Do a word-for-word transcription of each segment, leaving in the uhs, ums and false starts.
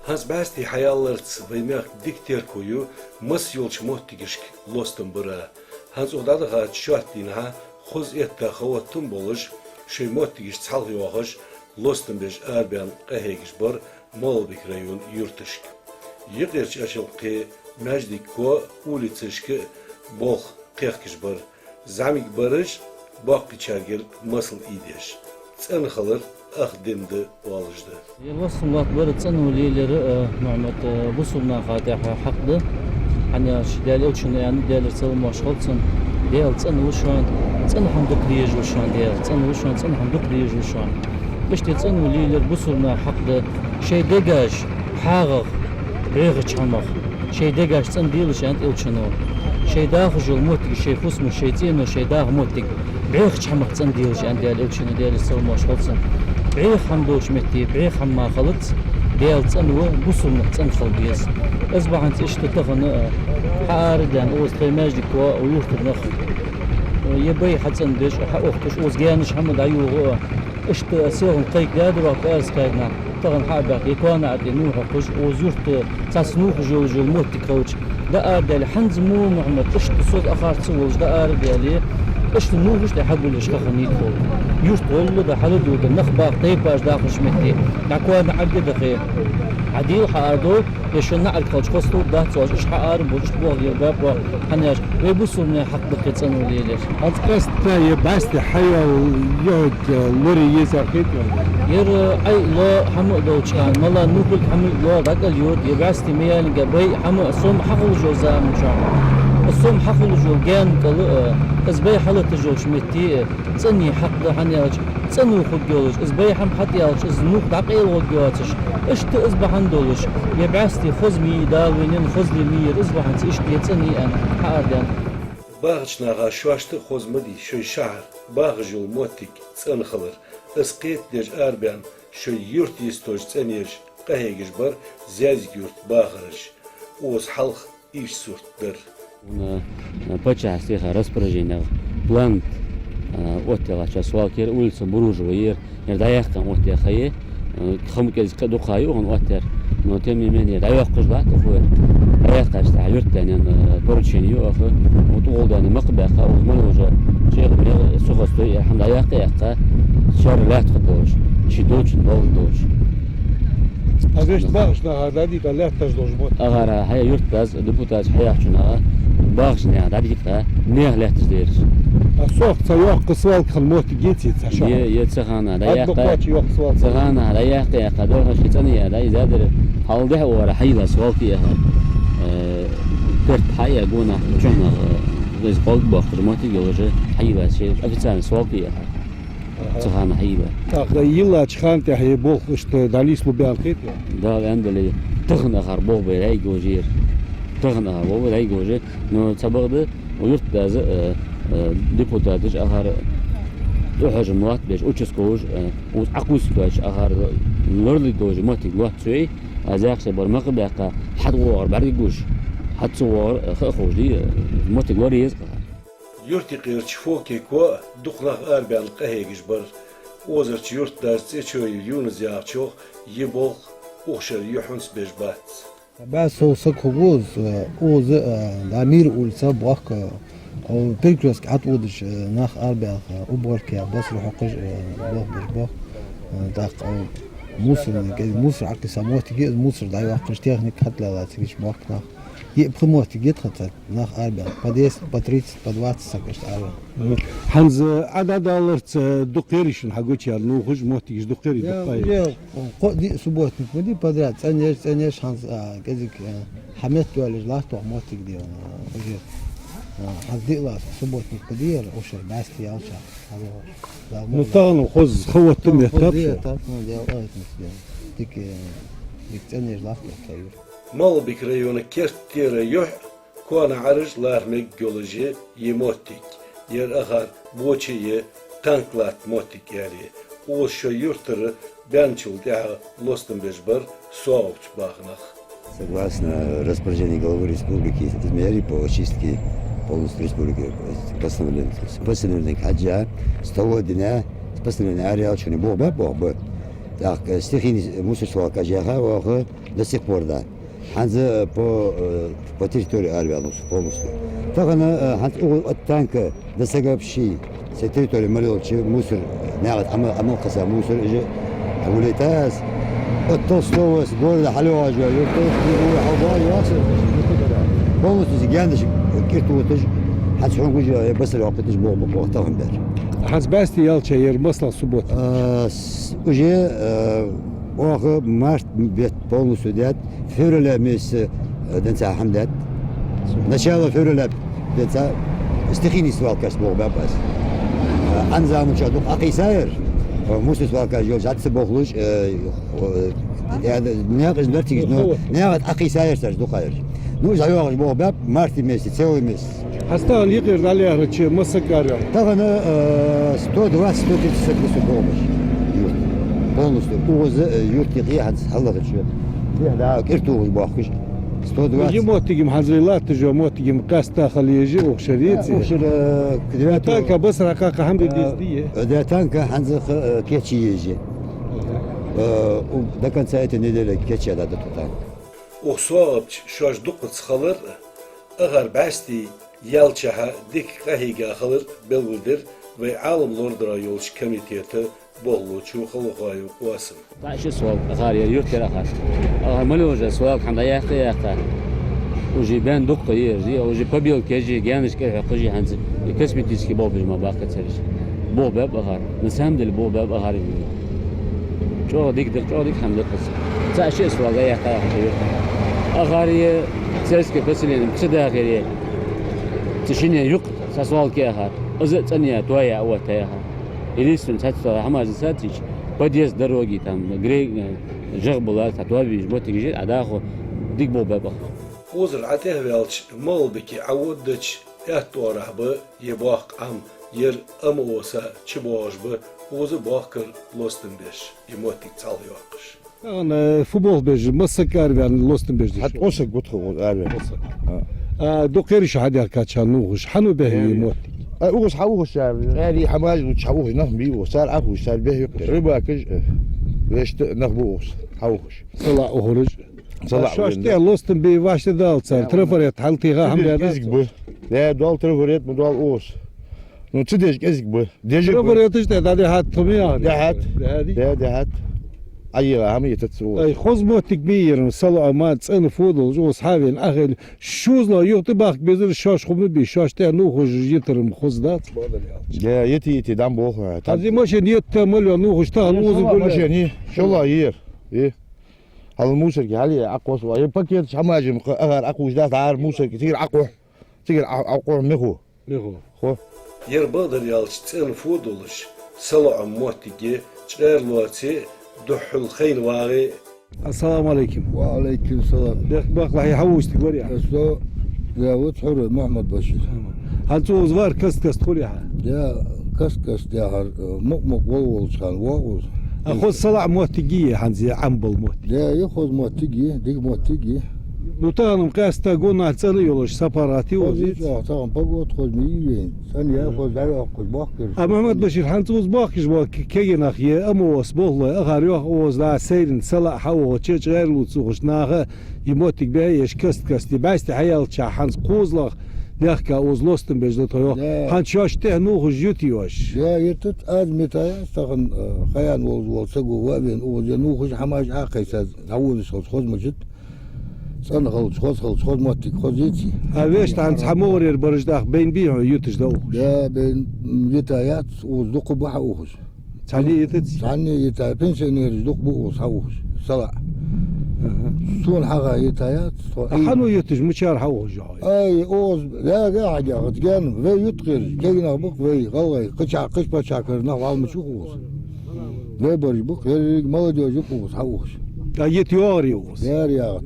ХӀанз бӀаьсти хьаялларца вай мехка дика терко ю масса йолча моттигашка лостам бара. ХӀанз укх дӀадахача шоатта дийнахьа хоза этта, ха-оттам болаш, шоай моттигашца хьалхайоахаш, лостам беш арабаьнна къахьегаш бар МагӀалбика района юрташка. Юкъерча Ачалкхе маьждигашка, улицашка болх кхехкаш бар. ЗӀамига бараш боккхийчаргара масал ийдеш. ЦӀена хилар ах дин да оалаш да. Ер лостам латт бар цӀенвала лелар, э, Мухьаммад, э, бусалба наха тӀехьа хьакъ да. ХӀана аьлча Даьла Элчано аьннад, Даьлера салам-моаршал хилда цунна: «Даьла цӀена ва шоана, цӀена хӀама дукха дезаш ва шоана Даьла, цӀена ва шоана, цӀена хӀама дукха дезаш ва шоана». Иштта цӀенвала лелар бусалба наха хьакъ да. Шоай дегаш хьагӀах, бӀехача хӀамах шоай дегаш цӀена делаш, аьннад Элчано. Шоай дахаш йола моттиг, шоай фусамаш, шоай цӀенош, шоай даха моттиг бӀехача хӀамах цӀена делаш, аьннад Даьла Элчано, Даьлера салам-моаршал хилда цунна. БӀеха хӀама долча метте бӀеха хӀама ма хилац, Даьла цӀена ва, бусалба нах цӀена хила беза. Из бахьанца иштта тахан, э, хьаарадаьнна укхаза тхоай маьждиге ва юртара нах, э, е бай хьацӀенбеш, хьаухкаш, укхаза гаьнаш хӀама дӀайоагӀа, э, иштта селхан кхайкадаьдар вай пӀаьраска нах. Тахан хьа а баьхка, е коа наӀара тӀа нувхьа хьокхаш, укхаза юрта цхьацца нувхаш йолаш йола моттиг хилча, дӀаарадаьле, хӀанз мо, Мухьаммад, иштта сов ахарца волаш дӀаарадаьле, иштта нувхаш тӀа хьагулъеш ха хиннай тхога. Юрт гӀолла да, хьалдода, нах баха, тайпаш дахача метте, дӀа коа наӀарга дахе, хьадийла хьаара довла, е шун наӀарга хилча хоза хургдац оаш, иштта хьаара болаш, иштта болх бергба оаха, хӀана аьлча вай бусалба наьха хьакъ да-кх цӀенвала лелар. ХӀанз къаьстта е бӀаьсти хьаяла йоӀ, э, лорае еза хет вайна? Ер, э, Ӏай лоа хӀама а долча хана, мала нувхалга хӀама а лоа дӀакӀал йода, е бӀаьсти ма яллинге, бай хӀама а, сом хьахулаш йола заман чухь. Из сом хьахулаш йола гаьна кӀал а, э, из бай хьалаташ йолча метте, э, цӀенъе хьакъ да, хӀана аьлча цӀена ва хургйолаш, из бай хӀама хьатӀаялча, из нувх дӀакъайла гӀоргйоацаш. Иштта из бахьан долаш, е бӀаьсти хоза ма йий, Дала вайна енна хозал ма йий ер, из бахьанца иштта е цӀена я аьнна хьаарадаьннад. Бахача наха шоашта а хоза ма дий шоай шахьар, бахаш йола моттиг цӀена хилар. Из кхетадеш арабаьнна, шоай юрт йисточа цӀенъеш къахьегаш бар Зязига-Юрта бахараш. Укхаза хьалха ийрча сурт дар. Вон, э, паччахьа стеха распоряженех план, э, оттаяьлча свалка яр, улица Буружева яр, яр дӀаяккха оттаяь ха я, э, хӀама кӀезига кхы дукха я укхун оттаяьр, но тем не менее дӀайоаккхаш латт укхо яр. ДӀаяккхача тӀехьа юртдаьнна, э, поручени ю оаха, вот укхул даьнна мах баьккха, укхаза мел йола чӀегӀа-мегӀа, сухостой, яр хӀама дӀаяккха а яьккха, шоай лаьтта хургдолаш, ший долчун балха долаш. А вешта бахача наха дӀадийкъа лаьтташ долаш мотт? Акхар хьаяь юртдас, депутаташа хьаяьхача наха, бахача наха дӀадийкъа наьха лаьтташ да ераш. А сох цхьа йоккха свалка хинна моттиг яций цхьа шоана? Е, е цу хана дӀаяккха, цу хана дӀаяккха яьккха, дӀа ший цӀена яь, дӀа из дар хьалдехьа вара хьайла свалка яхар. Э, перт хьаяь гонахьа чухьнахьа, э, из кӀалг бохкаш моттиг йолаш хьайла ший официальни свалка яхар. Аха. Цу хана хьайла. ТӀаккха йиллача хана тӀехьа е болх иштта дӀанийслу баьнна хет вайна? Дала аьннадале, тахан акхар болх бе дӀайгӀожа яр. Тахан акхар болх бе дӀайгӀожа. Но цхьабакъда, юртдас, э, э, депутаташ акхар тӀахьожам лоаттабеш, участковыш, э, укхаза Ӏокхувсаш доацаш акхар лоралургдолаш моттиг лоац вай, аз яхаш бар мах баьккха, хьатӀавоагӀар бӀаргагуш, хьа ца воагӀар, э, ха а ховш дий, э, моттиг лорае еза-кх акхар. Юртаюкъерча Фокега дукха нах арабаьнна къахьегаш бар. Укхазарча юртдас ЦӀечоев Юнус яхачох, е болх укх шера юххьанца беш бац. БӀаь сов саг хургва из, э, укхаза, э, дӀа Мира улица бохк, э, перекрёстка хьатӀаводаш, э, нах арабаьлха, уборка яь, басар хьокхаш, э, болх беш бохк. Э, тӀаккха, э, мусорни, кӀезига мусор Ӏокхийса моттиг я из, мусор дӀайоаккхаш, техника хьатӀалаьлла цига бохк нах. Е пхи моттиг я тха цу нах арабаьнна, по десять, по тридцать, по двадцать саг иштта арабаьнна. ХӀанз Ӏа дӀадаларца дукха ярий шун хьагучаяьр нувхаш, моттигаш дукха ярий, дукха я? Уже кхо-диъ субботник ма дий подряд, цӀенъеш, цӀенъеш хӀанз, а, кӀезига, а, хьа метта доаллаш латт оаха моттиг дий, а, уже, а, хӀанз диъ латт субботник ма дий ер, укх шера бӀаьсти яьлча. Ну, тахан хоза ха-оттам еттаб шо? Еттаб, ну, Даьла къахетамца. Дика, дика цӀенъеш латт оаха тха юрт. МагӀалбика района керттера юхь коа наӀараш лара мегаргйолаш я ер моттиг. Ер акхар боча е танк латта моттиг яр. Укхаза шоай юртара баьнначул тӀехьагӀа лостам беш бар соагӀа чубаха нах. Согласно распоряжению главы республики из мэрии по очистке полностью республики, постановление, постановление хьежжа, столо дина, постановление араяьлча шоана болх баьб оаха ба. ТӀаккха, э, стихийный мусор свалкаш яха оаха до сих пор да. ХӀанз, э, по, э, по территории араваьннав со полностью. Тахан, э, хӀанз угӀу от танка до сагабши, се территория мел йолча мусор, наькъа тӀа Ӏамал, Ӏамал кхесса мусор, уж хьавалийта аз. От Толстого с города хьалъоагӀаш йола юрт, полностью из гаьнаш кӀира тохаш, хӀанз хьона гуш я басар йоаккхийташ болх ба оаха тахан бер. ХӀанз бӀаьсти ялча яр, масала, суббота. А, с-, уже, э, оаха март бетта полностью даьд, февраля месяца, э, денз хӀама даьд. Начало февраля денз стихийный свалкаш болх баьб аз. Э, Ӏан заман чу дукха Ӏокхийсаяр, э, мусор свалкаш йолаш, жӀаьца бохлуш, э, э, наькъаш бертигаш, но наькъа тӀа Ӏокхийсаяр цар дукха яр. Ну, уж дӀайоагӀаш болх баьб март месяца, целый месяц. ХӀанз тахан юкъера дӀалаьрхӀача масса саг араваьннав? Тахан, э, сто двадцать, сто тридцать саг ба со бохабеш. Юрт. Полностью. Укхаза, э, юрта юкъе хӀанз хьалахача, дехьа-дӀа кӀира тохаш боахкаш. Сто двадцать. Из моттиг-м хӀанз вай латташ йола моттиг-м къаьстта хила еза укх шера, э, укх шера, э, к девятому. Танка басар хьакхакха хӀама де деза дий? Э, да, танка хӀанз, э, кийчъе еза. Э, у, до конца этой недели кийчъяь да тхо танка. Укх соагӀапча шоаш дукхагӀа хилар а, акхар бӀаьсти ялчахьа дика къахьийга хилар а белгалдир вай Ӏалам лорадара йолча комитета болхлочо Халахоев Къоасама. ТӀа ши свалка акхар яр, юртера акхар. Акхар мел йолча свалка хӀама дӀаяккха, яккха. Уже бен дукха еза, уже побелка еш, гаьнаш кӀира хьокхаш хӀанз. И косметический болх беш ма баккха цараш. Болх баьб акхар. На самом деле болх баьб акхар. ЧӀоагӀа дика да, чӀоагӀа дика хӀама да-кх из. ТӀа ши свалка дӀаяккха, акхар яр. Акхар е сельское поселение, цу дахаре, цу шинне юкъе цхьа свалка я акхар. Из а цӀена я, тоаяь а отта я акхар. Единственное, цхьацца хӀамаш сацийча, подъезд дороги, там, гре-, жагӀа бала, цхьа тоаба йолаш моттигаш я, а дӀахо дика болх баьб акхар. Укхазара ӀотӀехваьлча, МагӀалбике Ӏоводача, аьттув арахьа ба е боккха Ӏам, ер ама оса чубоагӀаш ба, укхаза боккхар лостам беш, е моттиг цхьалха йоаккхаш. Тахан, э, фу болх беш, масса саг араваьннав лостам беш? ХӀаьта ткъо саг ва тха укхаза араваьнна. Масса саг. А. А, дукха ераш хьадаьхкача нувхаш, хьан бехьа е моттиг? А, укхаза хьаухаш цар. Цари хӀамаш луча хьаухаш нах ма бий укхаза. Цар Ӏохувш, цар бехьа юкъе. Рыбакаш, э, вешта нах ба укхаза хьаухаш. СалаӀа ухараш. СалаӀа шоаш тӀа лостам бе вӀаштӀехьадала цар. Трафарет хьалтӀеха хӀама даьд. КӀезига ба. Да, доал трафарет, ма доал укхаза. Ну, ца деш кӀезига ба. Деш а ба. Трафареташ тӀа дӀадихьад тхо ма яхар. Дихьад. Дихьад? Да, дихьад. Ӏайха хӀама йитац укхаза. Ай, хоза моттиг ма йий ер, СалаӀа ма цӀена фу долаш, укхаза хьавена, ахӀен. ШозлагӀа юха тӀабахка безар, шоаш хӀама бе, шоаш тӀа нувхаш йитар-м хоза дац. Да, йита, йита, дам болх. ХӀанз машен етта мел йола нувхаш тахан укхаза гулъяьй. Машен я, шоллагӀа яр. Е. Хьал мусорка хьалъе Ӏокхосса. Е пакеташ хӀамаш-м кхы акхар Ӏокхувш дац, хӀара мусорка цигара Ӏокхухь. Цигара Ӏо-, Ӏокхухь мехо. Мехо. Хо. Ер бакъдар аьлча цӀена фу долаш, СалаӀа моттиг я, чкъаьра лоаце, духхьал хайна вагӀе. Ассаламу Ӏалайкум. Ва Ӏалайкум салам. Бехк баккхалахь, хьавувш тига варий? Со, я вот хьура Мухьаммад-Башир. ХӀанз укхаза вар каст-каста хулий хьа? Я каст-каста яхар, э, мукъа-мукъа вала волча хана воагӀа укхаза. А хоза СалаӀа моттиг йий хӀанз, е Ӏам бола моттиг? Я, е хоза моттиг я, дика моттиг я. Ну, тахан-м къаьстта гонахьа цӀена йолаш, сапаргӀата йолаш. Хоза я, тахан погода хоза ма йий вайна. ЦӀена я, хоза дӀайоаккхаш боахк ераш. А Мухьаммад-Башир, хӀанз укхаза боахкаш бола кегий нах, е ама оса болхлой, акхар йоах укхаза дӀа сайран СалаӀа хьаухача, чкъаьра лувца ухача наха, е моттиг бехьа еш каст-каста, бӀаьсти хьаялча хӀанз кхозлагӀа дехка укхаза лостам беш да тхо йоах. Да. ХӀанз шоаш тӀа нувхаш юта йоаш? Да, йитац, аз ма йитаяц тахан, э, хаян волаш вола саго ва а вена укхаза, е нувхаш хӀамаш Ӏокхайса, хьаводаш хилча хоза ма йитац. ЦӀена хилча, хоза хилча, хоза моттиг, хоза йиций. А вешта хӀанз хьа мугӀарера бараш тӀаккха байна бий хьона юташ да укхаш? Да, байна, м, йитаяц, укхаза дукха ба хьаухаш. Цхьанне йитац? Цхьанне йитай, пенсионераш дукха ба укхаза хьаухаш, СалаӀа. Аха. Сона хьагӀа йитаяц, тхо. А хьан юташ, мичара хьаухаш йоах? Ай, укхаза, да, да, хьагӀа, хӀац гаьна, вай юткъераш, кегий нах ба-кх вай, гӀалгӀай, кхычахьа, кхыча паччахьа кара нах вӀалла ма чу укхаза. Вай бараш ба-кх, ерриг молодёжь я-кх укхаза хьаухаш. А йита йоагӀарий укхаза? Яр яхац.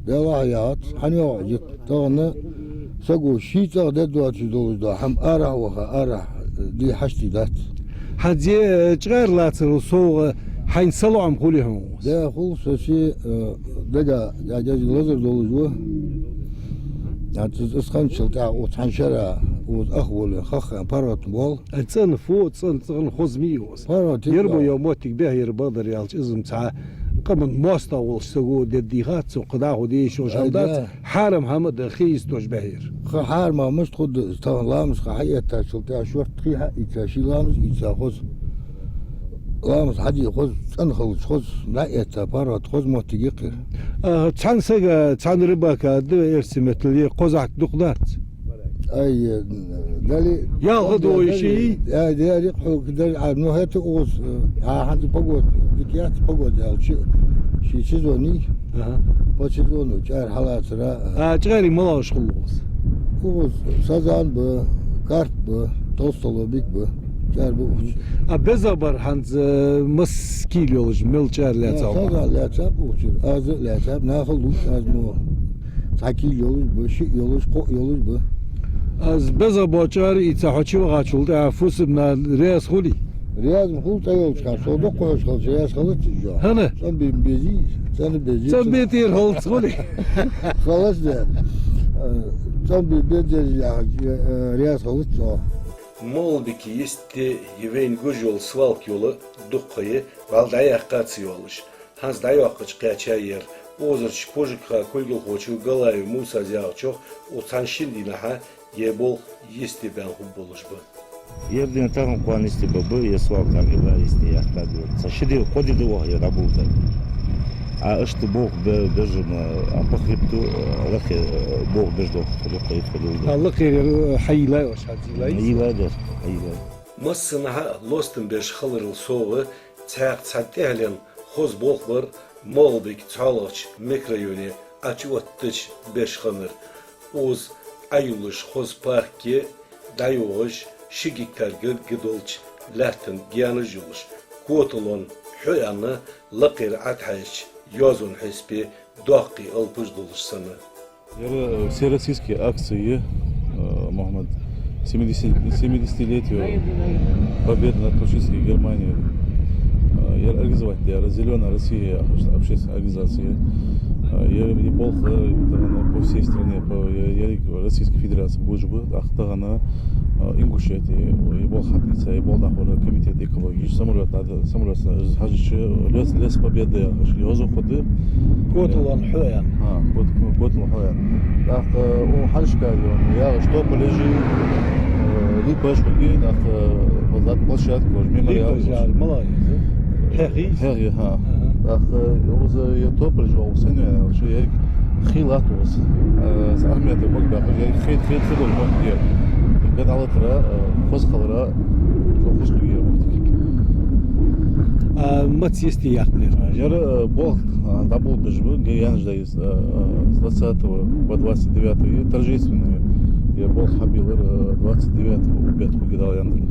Делахь яхац, хьан йоагӀа йита? Тахан саго ший цӀагӀа де доацаш долаш да, хӀама арахьа ваха, арахьа де хьашт дац. ХӀанз е, э, чкъаьра лацарал совгӀа хьайна СалаӀа-м хулий хьона укхаза? Да, хул, со ший, э, дега, я деза лазар долаш ва. ХӀанз из хинначул тӀехьагӀа укх цхьан шера Укхаза ах воле, хаххен паргӀата вол. Ай цӀена фу, цӀена, цӀена хоза ма йий укхаза. ПаргӀата йир бо йо моттиг бехъяр бадар аьлча, из-м цхьа къаман моастагӀа волча саго деддийхад цо, кхы дӀахо де йиш йолаш хӀама дац. Хьарам хӀама да, хий йисташ бехъяр. Кхы хьарам мишта хургда из, тахан ламаз ха хьаэттачул тӀехьа шортта хий хьаийца, ший ламаз ийца хоза. Ламаз хьаде хоза, цӀена хилча хоза, дӀаэтта паргӀата хоза моттиг я-кх ер. А, цхьан сага, цхьан рыбака да эрсий меттала, е кхозахьа дукха дац? Ай, дали. Ялх а дой ший? Ай, дали, хьога дали, а, ну, хӀаьта укхаза, а, хӀанз погода, дика яц погода аьлча, ший сезон я. Аха. По сезону чӀара хьалацара. А чӀарий малагӀаш хул укхаза? Укхаза сазан ба, карп ба, толстолобик ба, чӀара ба укхаза. А беза бар хӀанз, э, масса кийла йолаш, мел чӀара лаьцав? Сазан лаьцаб укх чура, аз а лаьцаб, нахал луш аз мо. Цхьа кийла йолаш ба, шиъ йолаш, кхоъ йолаш ба. Аз беза бо чӀара ийца хьо чувахачул тӀехьа фусам-нана раьза хулий? Раьза ма хул, цӀа йолча хана, со дукха хьош хилча, раьза хилац из жо. ХӀана? ЦӀенбе безий, цӀенбе безий. ЦӀенбе тӀера хилац хулий? Хилац де. Э, цӀенбе безий яхача, э, раьза хилац цо. МагӀалбика йисте е вайна гуш йола свалка йола дукха ха я, вӀалла дӀаяьккха ца йоалаш. ХӀанз дӀайоаккхача кхаьча яр. Укхазарча Пужикха кулгалхочо Галаев Мусас яхачох, укх цхьан-шин дийнахьа ер болх йисте баьнна хургболаш ба. Ер дийнахьа тахан кхоана йисте ба, ба, ер свалка дӀабилла, йисте яьккха да. Цхьа ши ди, кхо ди да оаха ер дӀаболабаь. А иштта болх бе-, беш-м, а, по хребту, а, лакхе, а, болх беш дола, лакхе итт хьо долаш да. А лакхера, э, хьайийллай оаш, хьайийллай? Йийллай дар, хьайийллай. Массанахьа лостам беш хиларал совгӀа, цхьаькха цхьа тӀехьленна хоза болх бар МагӀалбика цхьоалагӀча микрорайоне Ӏочуоттача беш хиннар. Укхаза Ӏойоллаш хоза парк я, дӀайоагӀаш ши гектар гаргга долча лаьттан гаьнаш йолаш, коталон хьо аьнна, лакхера Ӏотхьайзача йоазон хьисапе доккхий алапаш долаш санна. Ер, э, всероссийская акция, э, Мухьаммад, семидесяти-, семидесятилетию Победы над фашистской Германией. Э, ер организовать даьр «Зелёная Россия» общественная организация. Э, ер, ер болх, э, тахан по всей стране, по, ер, ер Российской Федерации болаш ба, тӀаккха тахан, э, Ингушетии, ер болх хьатӀаийца, ер болх дӀахьор комитет экологии, самолёт, самолёт хьажача, лес, лес Победы яхаш, йоазув хургда. Коталон хьо аьнна. А, кот-, коталон хьо аьнна. ТӀаккха, э, у хьалхашка йола, яхаш, тополеш, э, липаш хургья, тӀаккха, э, вот площадка, вот мемориал. Липаш яхар малагӀа я из? ХӀехи? ХӀехи, хӀа. Аха. ТӀаккха, э, укхаза ер тополеш йола сенна я аьлча, ер хий латт укхаза. Э, с армията бакъ баьхаш, ер хий, хий, хий долаш мотт я. Кхы дӀалатара, э, хоза хилара, чӀоагӀа хоза хургья ер моттиг. А маца йисте яьккхар? Ер, э, болх, э, дӀаболабеш ба, ге янаж да из, э, э, с двадцатого по двадцать девятое торжественные. Ер болх хьабийллар, э, двадцать девятого бетта хургья, Дала аьннадале.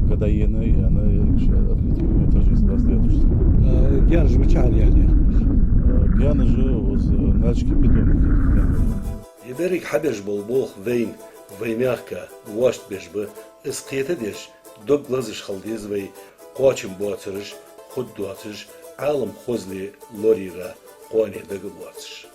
Когда ена, ена, ена, торжество двадцать девятого числа. Э, гаьнаш мичахьара яьлар? Э, гаьнаш укхаза, э, Нальчике питомнике. Ер беррига хьабеш бола болх вайна, вай мехка, воашта беш ба. Из кхетадеш, дог лазаш хила деза вай, кхоачам боацараш, хургдоацараш, Ӏалам хозал лораяра кхоане дага лоацаш.